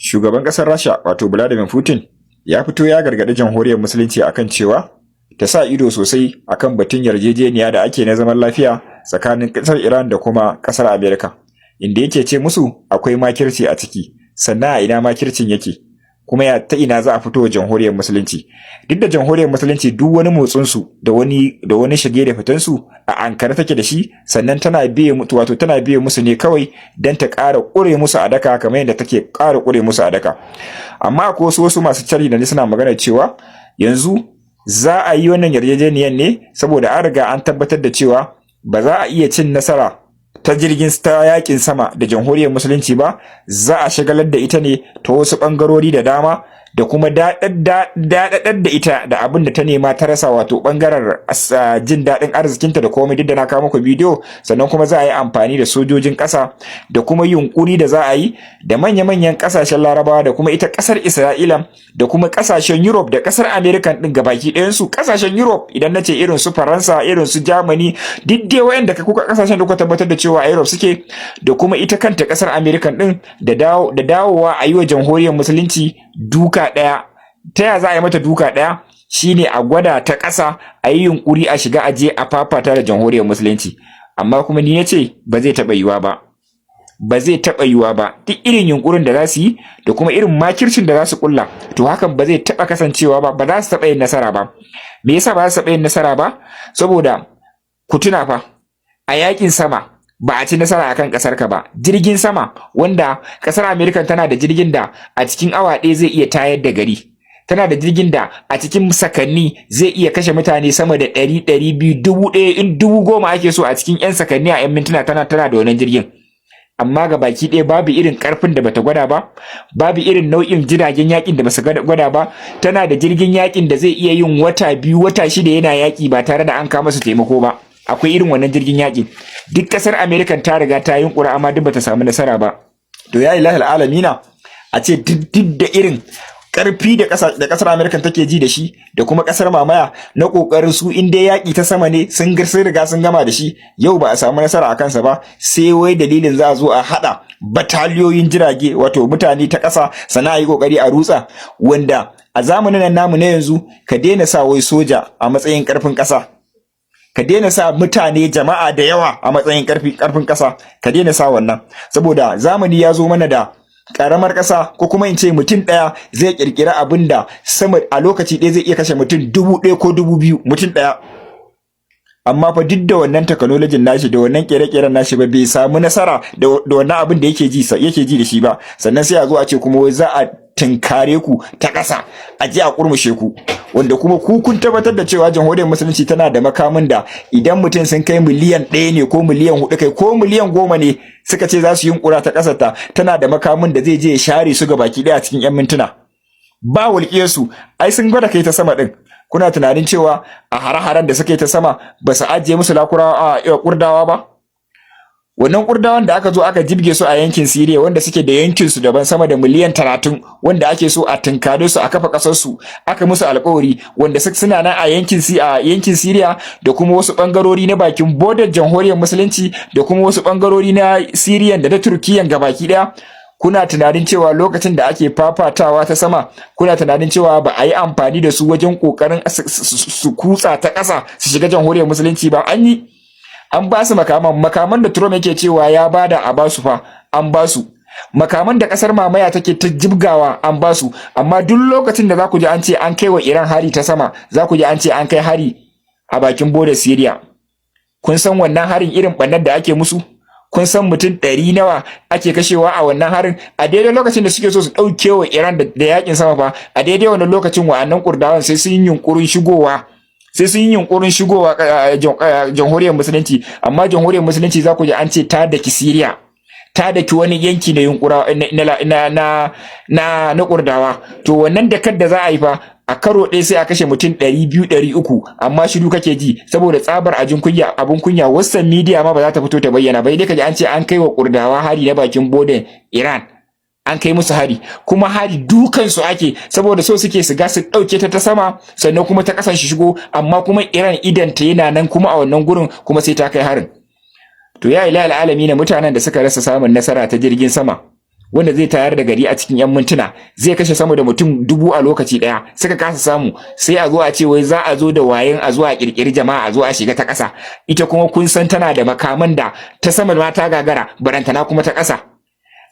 Shugaban ƙasar Rasha, wato Vladimir Putin, ya fito ya gargaɗi Jamhuriyar Musulunci akan cewa ta sa ido sosai akan batun yarjejeniya da ake na zaman lafiya tsakanin ƙasar Iran da kuma ƙasar Amerika, inda yake ce musu akwai makirci a ciki. Sannan a ina makircin yake, kuma ya ta ina za a fito wa Jamhuriyar Musulunci? Duk da Jamhuriyar Musulunci, duk wani motsinsu da wani shige da fitansu a ankara take da shi, sannan tana biye, wato tana biye musu ne kawai don ta ƙara ƙure musu a daka, kamar yadda take ƙara ƙure musu a daka. Amma akwai wasu masu cari da suna magana cewa yanzu za a yi wannan yarjejeniyar ne saboda an riga an tabbatar da cewa ba za a iya cin nasara ta jirgin ta yakin sama da Jamhuriyar Musulunci ba. Za a shagalar da ita ne ta wasu bangarori da dama, da kuma daɗaɗar da ita da abin da ta nema ta rasa, wato ɓangaren jin daɗin arzikinta da komai, duk da na kawo muku bidiyo. Sannan kuma za a yi amfani da sojojin ƙasa da kuma yunƙuri da za a yi da manya-manyan ƙasashen Larabawa da kuma ita ƙasar Isra'ila da kuma ƙasashen Europe da ƙasar America ɗin gabaki ɗayansu. Ƙasashen Europe, idan na ce irin su Faransa, irin su Germany, duk dai wayanda kuka ƙasashen da kuka tabbatar da cewa a Europe suke, da kuma ita kanta ƙasar America ɗin, da dawowa a yi wa Jamhuriyar Musulunci duka ɗaya. Ta ya za a yi mata duka ɗaya? Shine a gwada ta ƙasa, a yi yunƙuri a shiga, a je a fafata da Jamhuriyar Musulunci. Amma kuma ni ce ba zai taɓa yiwuwa ba, ba zai taɓa yiwuwa ba. Duk irin yunƙurin da za su yi da kuma irin makircin da za su ƙulla, to hakan ba zai taɓa kasancewa ba, ba za su taɓa yin nasara ba. Me yasa ba za su taɓa yin nasara ba? Saboda ku tuna fa, a yakin sama ba a ci nasara akan kasar ka ba. Jirgin sama, wanda kasar America tana da jirgin da a cikin awa 1 zai iya tayar da gari, tana da jirgin da a cikin sakanni zai iya kashe mutane sama da 100, 200, 1000, in 10,000 ake so, a cikin 'yan sakanni, a 'yan mintuna tana da wannan jirgin. Amma ga baki ɗaya babu irin ƙarfin da bata gwada ba, babu irin nau'in jiragen yakin da basu gwada ba. Tana da jirgin yakin da zai iya yin wata 2, wata 6 yana yaki ba tare da an kawo masa taimako ba. Akwai irin wannan jirgin yakin. Duk kasar America ta riga ta yunkura, amma duk bata samu nasara ba. To, ya ilahil alamina, a ce duk da irin karfi da kasar America take ji da shi da kuma kasar mamaya na kokarin su, in dai yaki ta sama ne, sun riga sun gama da shi, yau ba a samu nasara a kansa ba, sai wai dalilin za a zo a hada bataliyoyin jirage, wato mutane ta kasa, sannan a yi kokari a rutsa. Wanda a zamanin nan namu na yanzu, ka daina sa wai soja a matsayin karfin kasa, ka daina sa mutane, jama'a da yawa a matsayin karfin kasa, ka daina sa wannan, saboda zamani ya zo mana da karamar ƙasa, ko kuma in ce mutum ɗaya zai ƙirƙiri abin da sama a lokaci ɗaya zai iya kashe mutum 1000 ko 2000, mutum ɗaya. Amma fa duk da wannan technology nashi da wannan kere-keren nashi ba, bai samu nasara da wannan abin da yake ji da shi ba. Sannan sai a zo a ce kuma wai za a tinkare ku ta ƙasa, a je a kurmushe ku, wanda kuma ku kun tabbatar da cewa Jamhuriyar Musulunci tana da makamin da idan mutum sun kai miliyan 1 ne ko miliyan 4, kai ko miliyan 10 ne, suka ce za su yunkura ta ƙasar ta, tana da makamin da zai je ya share su baki ɗaya cikin 'yan mintuna ba walƙiyar su. Ai sun gwada kai ta sama ɗin. Kuna tunanin cewa a hare-haren da suka yi ta sama ba su ajiye musu lakurawa a Kurdawa ba? Wannan Kurdawan da aka zo aka jibge su a yankin Siriya, wanda suke da yankin su daban, sama da miliyan 30, wanda ake so a tunkare su a kafa kasar su, aka musu alkawari, wanda suna nan a yankin Siriya da kuma wasu bangarori na bakin bodar Jamhuriyar Musulunci da kuma wasu bangarori na Siriyan da na Turkiyan gabaki daya. Kuna tunanin cewa lokacin da ake fafatawa ta sama, kuna tunanin cewa ba a yi amfani da su wajen kokarin su kutsa ta ƙasa su shiga Jamhuriyar Musulunci ba? An yi, an ba su makaman. Makaman da Trump yake cewa ya bada a basu fa, an ba su. Makaman da kasar mamaya take ta jibgawa, an ba su. Amma duk lokacin da za ku ji an ce an kai wa Iran hari ta sama, za ku ji an ce an kai hari a bakin bodar Syria. Kun san wannan harin irin ɓannar da ake musu? Kun san mutum 100 nawa ake kashewa a wannan harin? A daidai lokacin da suke so su ɗauke wa Iran da yakin sama fa, a daidai wannan lokacin wa'annan Kurdawan sai sun yi yunkurin shigowa Jamhuriyar Musulunci. Amma Jamhuriyar Musulunci, za ku ji an ce ta daki Syria, ta daki wani yanki na yunkura na Kurdawa. To, wannan dakar da za a yi fa, a karo ɗaya sai a kashe mutum 200, 300, amma shiru kake ji saboda tsabar ajin kunya, abun kunya. Wasan media ma ba za ta fito ta bayyana ba, dai kaji an ce an kai wa Kurdawa hari na bakin boden Iran, an kai musu hari, kuma hari dukan su ake, saboda so suke su ga su dauke ta ta sama, sannan kuma ta kasan shi shigo. Amma kuma Iran idan ta yana nan kuma a wannan gurin, kuma sai ta kai harin. To, ya ilahil alamin, mutanen da suka rasa samun nasara ta jirgin sama, Wanda zai tayar da gari a cikin 'yan mintuna, zai kashe sama da mutum 1000 a lokaci ɗaya, suka kasa samu. Sai a zo a ce wai za a zo da wayan a zo a kirkiri jama'a, a zo a shiga ta ƙasa. Ita kuma kun san tana da makaman da ta sama ma ta gagara, barantana kuma ta ƙasa.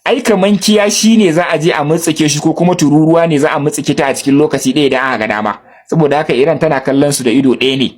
Ai kaman kiyashi ne za a je a mutsike shi, ko kuma tururuwa ne za a mutsike ta a cikin lokaci ɗaya idan aka ga dama. Saboda haka Iran tana kallon su da ido ɗaya ne,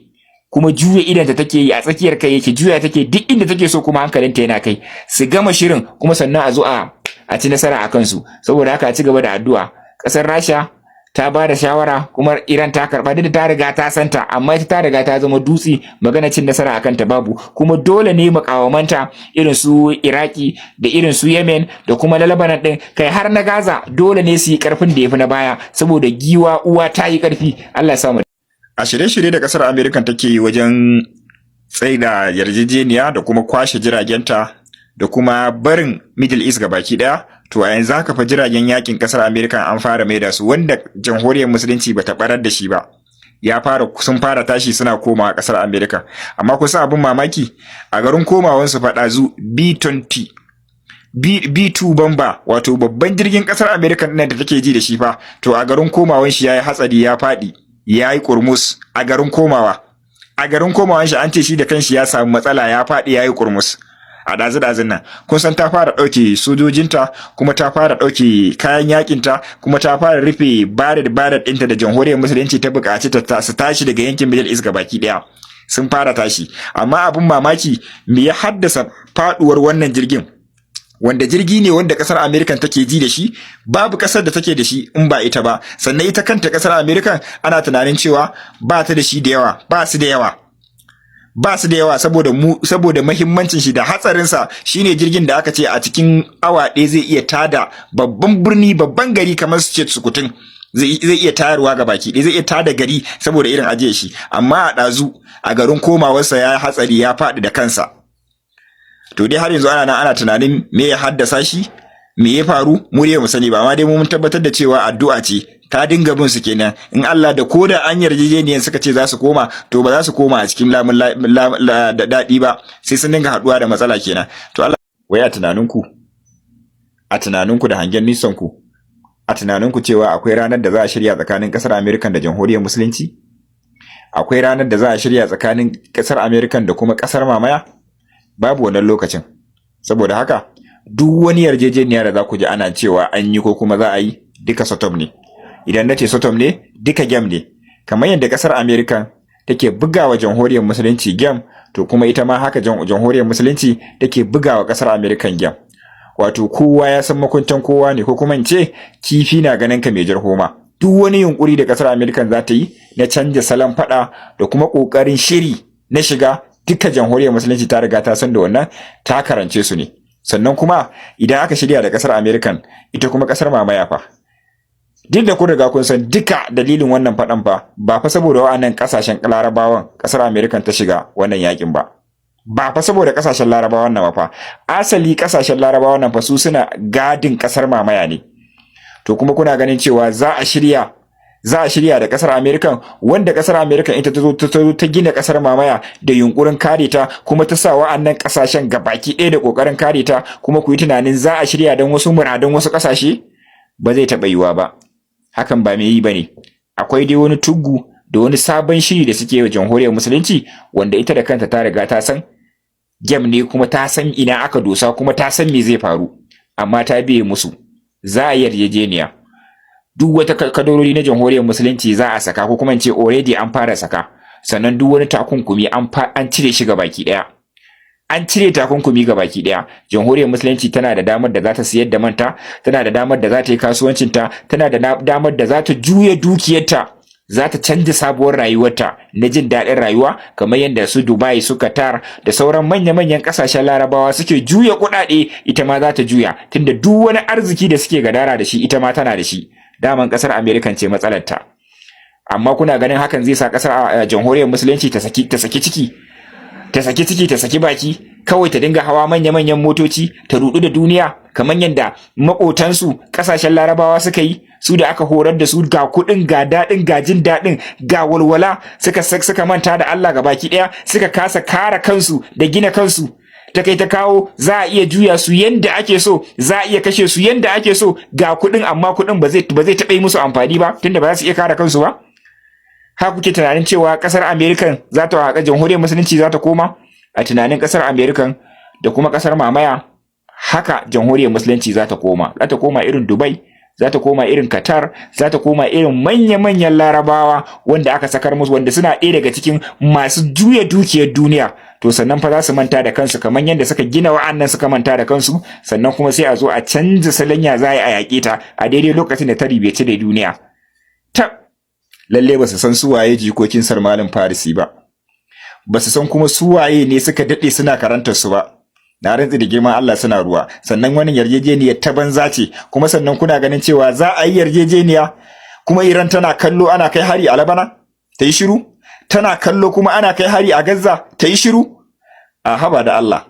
kuma juya idanta take yi, a tsakiyar kai yake, juya take duk inda take so, kuma hankalinta yana kai. Su gama shirin kuma sannan a zo a ci nasara a kansu. Saboda haka a ci gaba da addu'a. Ƙasar Rasha ta ba da shawara kuma Iran ta karɓa, duk da ta riga ta santa, amma ita ta riga ta zama dutse, magana cin nasara akan ta babu. Kuma dole ne mukawamanta irin su Iraki da irin su Yemen da kuma na Lebanon din, kai har na Gaza, dole ne su yi karfin da yafi na baya, saboda giwa uwa ta yi karfi. Allah ya samu. A shirye-shirye da kasar Amerika take yi wajen tsaida yarjejeniya da kuma kwashe jiragenta da kuma barin Middle East baki daya, to a yanzu haka fa jiragen yakin kasar Amerika an fara maida su. Wanda Jamhuriyar Musulunci bata barar da shi ba ya fara, sun fara tashi suna komawa kasar Amerika. Amma kusa abin mamaki, a garin komawan su faɗa zu B20 B2 bomber, wato babban jirgin kasar Amerika nan da take ji da shi fa, to a garin komawan shi yayi hatsari, ya faɗi, yayi kurmus a garin komawa. A garin komawan shi, an ce shi da kanshi ya samu matsala, ya faɗi, yayi kurmus a ɗazu-ɗazun nan. Kun san ta fara ɗauke sojojinta, kuma ta fara ɗauke kayan yakinta, kuma ta fara rufe bared bared ɗinta da Jamhuriyar Musulunci ta buƙaci ta su tashi daga yankin Middle East gabaki ɗaya. Sun fara tashi. Amma abin mamaki, me ya haddasa faɗuwar wannan jirgin, wanda jirgi ne wanda kasar America take ji da shi, babu kasar da take da shi in ba ita ba? Sannan ita kanta kasar America ana tunanin cewa ba ta da shi da yawa, ba su da yawa, ba su da yawa, saboda mu saboda mahimmancin shi da hatsarinsa. Shine jirgin da aka ce a cikin awa ɗaya zai iya tada babban birni, babban gari kamar su ce sukutun, zai iya tayarwa ga baki ɗaya, zai iya tada gari saboda irin ajiyar shi. Amma a ɗazu, a garin komawarsa, ya yi hatsari, ya faɗi da kansa. To dai har yanzu ana nan ana tunanin me ya haddasa shi, me ya faru, mu dai mu sani ba. Amma dai mu mun tabbatar da cewa addu'a ce ta dinga bin su kenan. In Allah da ko da an yarjejeniyar suka ce za su koma, to ba za su koma a cikin lamun da daɗi ba, sai sun dinga haɗuwa da matsala kenan. To Allah, wai a tunaninku da hangen nisan ku, a tunaninku cewa akwai ranar da za a shirya tsakanin ƙasar Amerika da Jamhuriyar Musulunci? Akwai ranar da za a shirya tsakanin ƙasar Amerika da kuma ƙasar mamaya? Babu wannan lokacin. Saboda haka duk wani yarjejeniya da za ku ji ana cewa an yi ko kuma za a yi, duka setup ne. Idan na ce setup ne, duka game ne. Kamar yadda ƙasar Amerika take bugawa Jamhuriyar Musulunci game, to kuma ita ma haka Jamhuriyar Musulunci take bugawa ƙasar Amerika game. Wato kowa ya san makwantan kowa ne, ko kuma in ce kifi na ganin ka mai jar homa. Duk wani yunkuri da ƙasar Amerika za ta yi na canja salon faɗa da kuma ƙoƙarin shiri na shiga, duka Jamhuriyar Musulunci ta riga ta san da wannan, ta karance su ne. Sannan kuma idan aka shirya da ƙasar Amerikan, ita kuma ƙasar mamaya fa, duk da kun riga kun san duka dalilin wannan faɗan fa, ba fa saboda wa'annan ƙasashen Larabawan ƙasar Amerikan ta shiga wannan yakin ba, ba fa saboda ƙasashen Larabawan nan ba fa. Asali ƙasashen Larabawan nan fa su suna gadin ƙasar mamaya ne. To kuma kuna ganin cewa za a shirya da kasar Amerikan, wanda kasar Amerikan ita ta zo ta gina kasar mamaya da yunkurin kare ta, kuma ta sa wa'annan kasashen gabaki ɗaya da kokarin kare ta, kuma ku yi tunanin za a shirya don wasu muradan wasu kasashe? Ba zai taɓa yiwuwa ba. Hakan ba mai yi ba ne. Akwai dai wani tuggu da wani sabon shiri da suke wa Jamhuriyar Musulunci, wanda ita da kanta ta riga ta san game ne, kuma ta san ina aka dosa, kuma ta san me zai faru, amma ta biye musu. Za a yi yarjejeniya, duk wata kadarori na Jamhuriyar Musulunci za a saka, ko kuma in ce already an fara saka. Sannan duk wani takunkumi an cire shi baki daya, an cire takunkumi ga baki daya. Jamhuriyar Musulunci tana da damar da za ta siyar da manta, tana da damar da za ta yi kasuwancinta, tana da damar da za ta juya dukiyarta, za ta canza sabuwar rayuwarta na jin daɗin rayuwa, kamar yadda su Dubai, su Qatar da sauran manya-manyan ƙasashen Larabawa suke juya kuɗaɗe. Ita ma za ta juya, tunda duk wani arziki da suke gadara da shi, ita ma tana da shi. Daman ƙasar American ce matsalarta. Amma kuna ganin hakan zai sa ƙasar Jamhuriyar Musulunci ta saki ciki, ta saki ciki, ta saki baki, kawai ta dinga hawa manya-manyan motoci, ta rudu da duniya, kamar yadda maƙotansu ƙasashen Larabawa suka yi, su da aka horar da su, ga kuɗin, ga daɗin, ga jin daɗin, ga walwala, suka manta da Allah ga baki ɗaya, suka kasa kare kansu da gina kansu? Ta kai ta kawo, za a iya juya su yanda ake so, za a iya kashe su yanda ake so. Ga kuɗin, amma kuɗin ba zai taɓa yi musu amfani ba, tunda ba za su iya kare kansu ba. Haka kuke tunanin cewa ƙasar American za ta haƙa Jamhuriyar Musulunci za ta koma? A tunanin ƙasar American da kuma ƙasar mamaya, haka Jamhuriyar Musulunci za ta koma. Za ta koma irin Dubai, za ta koma irin Qatar, za ta koma irin manya-manyan Larabawa wanda aka sakar musu, wanda suna ɗaya daga cikin masu juya dukiyar duniya. To sannan fa za su manta da kansu, kamar yadda suka gina wa'annan suka manta da kansu. Sannan kuma sai a zo a canza salon ya za a yaƙe ta a daidai lokacin da ta ribece da duniya. Ta lalle ba su san su waye jikokin Salmanin Farisi ba, ba su san kuma su waye ne suka daɗe suna karantar su ba. Na rantsi da girman Allah, suna ruwa. Sannan wannan yarjejeniyar ta banza ce. Kuma sannan kuna ganin cewa za a yi yarjejeniya, kuma Iran tana kallo ana kai hari a Labana ta yi shiru, tana kallo kuma ana kai hari a Gaza ta yi shiru? A haba da Allah,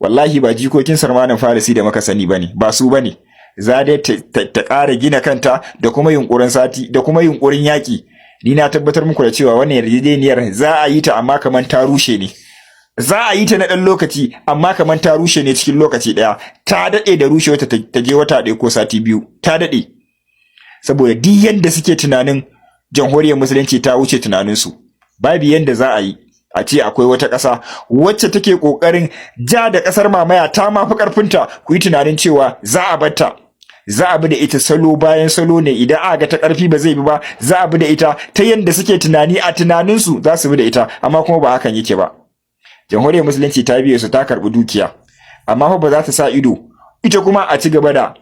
wallahi ba jikokin Salmanin Farisi da muka sani bane, ba su bane. Za dai ta ƙara gina kanta da kuma yunkurin sati da kuma yunkurin yaƙi. Ni na tabbatar muku da cewa wannan yarjejeniyar za a yi ta, amma kamar ta rushe ne. Za a yi ta na ɗan lokaci, amma kamar ta rushe ne cikin lokaci ɗaya. Ta daɗe da rushe wata ta je wata 1 ko sati 2, ta daɗe. Saboda duk yanda suke tunanin Jamhuriyar Musulunci ta wuce tunaninsu. Babu yanda za a yi a ce akwai wata ƙasa wacce take ƙoƙarin ja da ƙasar mamaya, ta mafi ƙarfinta, ku yi tunanin cewa za a batta. Za a bi da ita salo bayan salo ne. Idan aka ga ta ƙarfi ba zai bi ba, za a bi da ita ta yanda suke tunani, a tunaninsu za su bi da ita, amma kuma ba hakan yake ba. Jamhuriyar Musulunci ta biye su, ta karɓi dukiya, amma fa ba za ta sa ido ita kuma a ci gaba da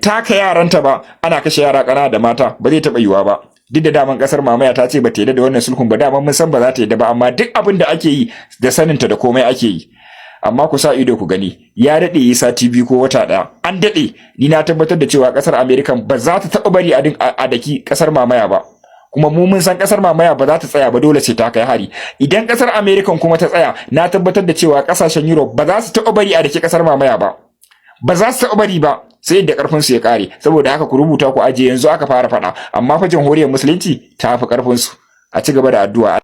taka yaranta ba, ana kashe yara ƙanana da mata. Ba zai taɓa yiwuwa ba. Duk da daman ƙasar mamaya ta ce ba ta yarda da wannan sulhun ba, daman mun san ba za ta yarda ba, amma duk abin da ake yi da saninta da komai ake yi. Amma ku sa ido ku gani, ya daɗe yi sati 2 ko wata 1, an daɗe. Ni na tabbatar da cewa ƙasar America ba za ta taɓa bari a daki ƙasar mamaya ba. Kuma mu mun san ƙasar mamaya ba za ta tsaya ba, dole sai ta kai hari. Idan ƙasar America kuma ta tsaya, na tabbatar da cewa ƙasashen Europe ba za su taɓa bari a daki ƙasar mamaya ba, ba za su taɓa bari ba, sai da ƙarfin su ya ƙare. Saboda haka ku rubuta ku aje, yanzu aka fara faɗa, amma fa Jamhuriyar Musulunci ta fi ƙarfin su. A ci gaba da addu'a.